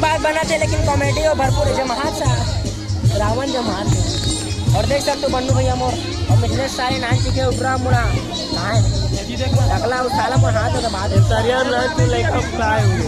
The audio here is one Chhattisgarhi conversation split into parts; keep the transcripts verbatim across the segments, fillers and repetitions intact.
बात बनाथे, लेकिन कॉमेडी हो भरपूर हे, जमहार सा रावण जमहार। अउ देख सकत हो बन्नू भैया मोर, अउ मिथलेश सारे नान चिके उठरा मुड़ा। कहाँ हे? टकला उठाला मोर हाथ में बात। तरिया में तू लइका उठाए हुए।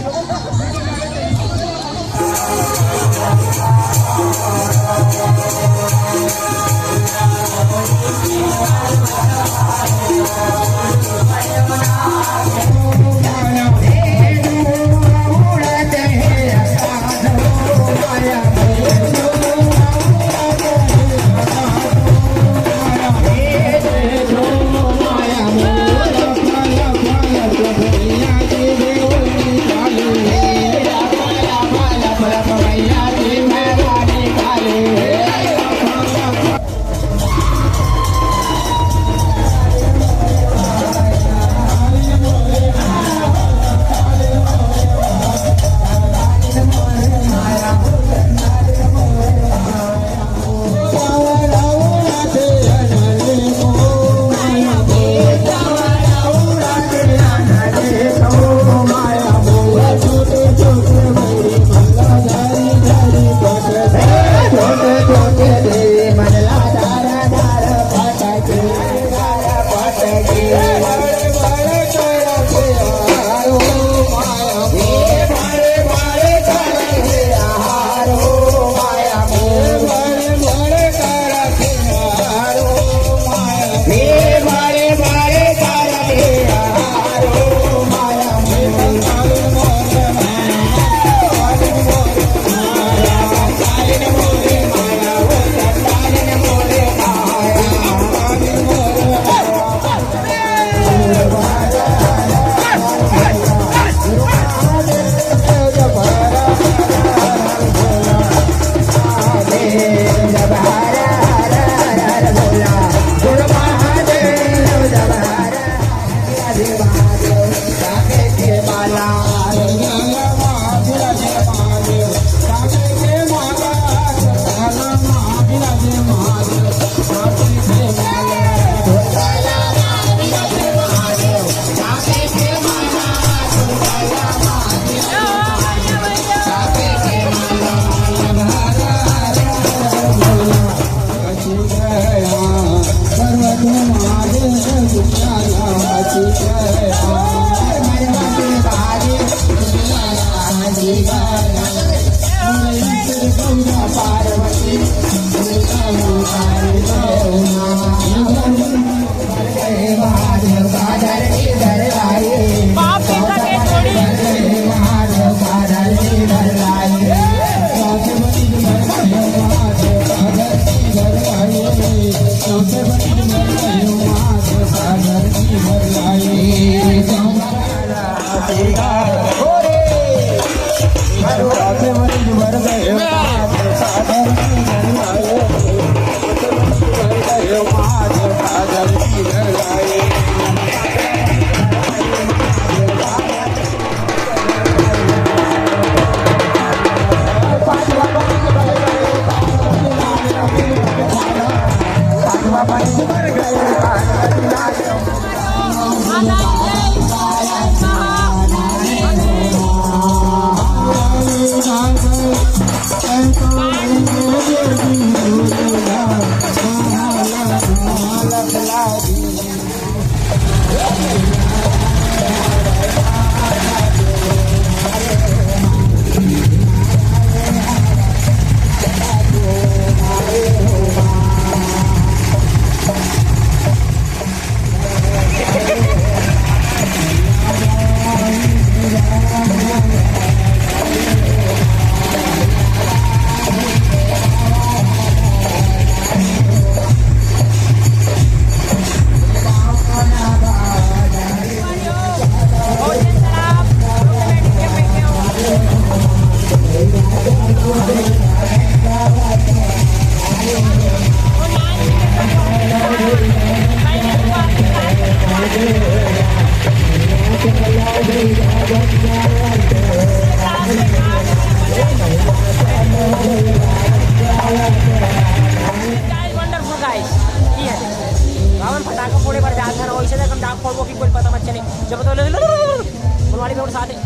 Wonderful guys, ये रावण फटाका फोड़े बर जात हन, वइसे देख हम डाक फोड़बो कि कोई पता मत चले। जब तो फुलवाड़ी में साथ है।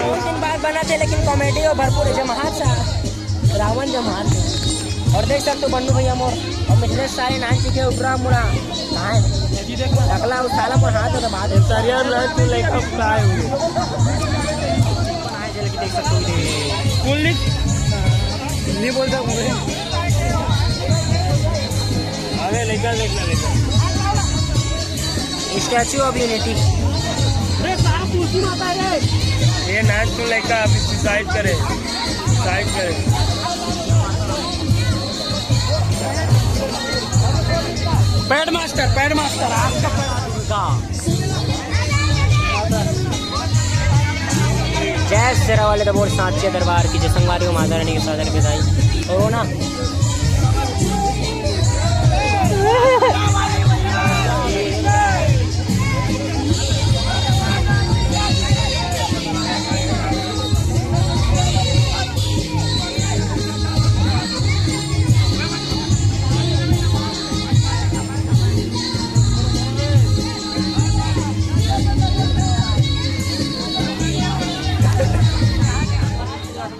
दो तीन बार बना थे, लेकिन कॉमेडी और भरपूर है। जब हाथ सा रावण जब हाथ से। और देख सकते हो बन्नू भैया मोर और मिथलेश सारे नाच के उठरा मुड़ा। कहाँ है? टकला उस साला मोर हाथ में दबा दे। तरिया में तू लइका उठरा है हुए। देख सकते हो इधर। बोल नहीं। नहीं बोलता हूँ मैं। अरे लइका देखना लइका। Statue of unity. अरे साहब, कुर्सी में आता है रे। ये नाच को लेकर आप इसकी साइड करें, साइड करें। पैड मास्टर, पैड मास्टर, आपका पैड मास्टर। जय शेरा वाले तो बोल साचे दरबार की जय, संगवारी हो माता रानी के साथ में भाई। और वो ना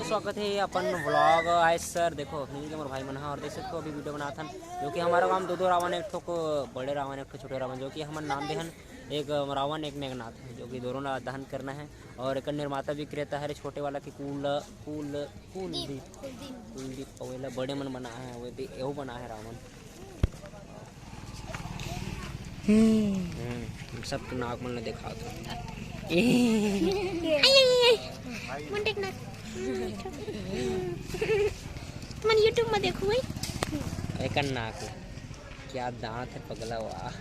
स्वागत है अपन व्लॉग। आए सर, देखो मिल गए मोर भाई मन हा। और देख सकते हो अभी वीडियो बनात हन, जो कि हमारा गांव दो दो रावण, एक ठो को बड़े रावण, एक ठो छोटे रावण, जो कि हमन नाम दे हन एक रावण एक मेघनाथ है, जो कि दोनों ला दहन करना है। और एक निर्माता विक्रेता है छोटे वाला की कुल कुल कुलदीप। कुलदीप। कुलदीप पवेला बड़े मन बना है, वो भी एहू बना है रावण। हम्म। हम्म, सबके नाक मन ला दिखात हूँ। ए। आई, आई, आई। मन टेकना। मन YouTube में देखू भाई। एकर नाक ला। क्या दांत है पगला, वाह।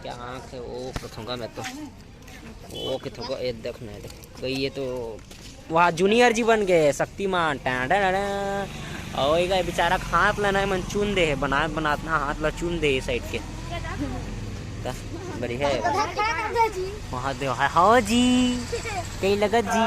क्या आंख है, ओ कथोंगा मैं तो। ओ कथोंगा, ये देख ना, देख। भाई ये तो वाह, जूनियर जी बन गए शक्तिमान। टां, टां, टां, टां। और ये बेचारा के हाथ ला ना मन चुन दे है, बनात बनात ना हाथ ला चुन दे है साइड के। त बढ़िया है। वहाँ दे है, हाँ जी, कई लगत जी।